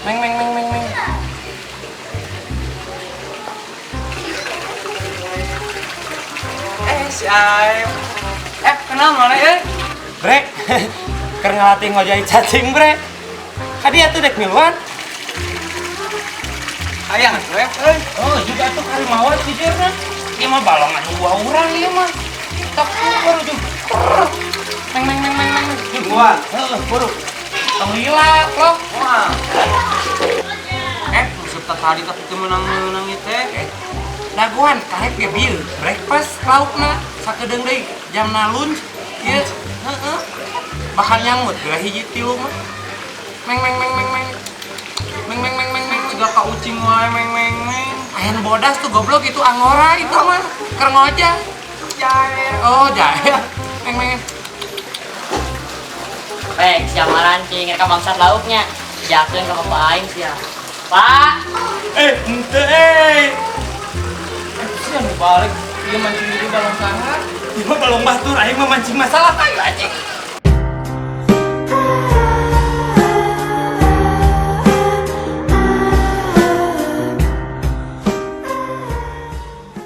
Meng meng meng meng meng. Eh, si Aep. Eh, kenal mana eh? Bre, keur ngalatih ngojay cacing, Bre. Kadieu tuh dek miluan. Hayang atuh, Ep, euy. Oh, juga tuh karimawa jujurna. Ieu mah balongan dua urang ieu mah. Tak baru juga. Meng meng meng meng meng. Mingguan. Heeh, buru. Tong lila loh. Wah. Eh, maksud tadi tapi teu meunang-meunang ieu teh. Eh, dagoan karek ge bieu. Breakfast laukna sakedeung deui jamna lunch ieu. Heeh. Bakal nyamut geura hiji tilu mah. Meng meng meng meng meng. Meng meng meng meng meng. Juga ka ucing wae meng meng meng. Aya nu bodas tuh goblok itu angora itu mah keur ngojah. Jair. Oh, jahe. Meng meng. Baik, siap marancing, reka bangsat lauknya. Jakeun ka bapak aing sia. Pak, Eh, ente eh. Sia nu balik ieu mancing di balong saha? Ieu mah balong batur aing mah mancing masalah ayo anjing.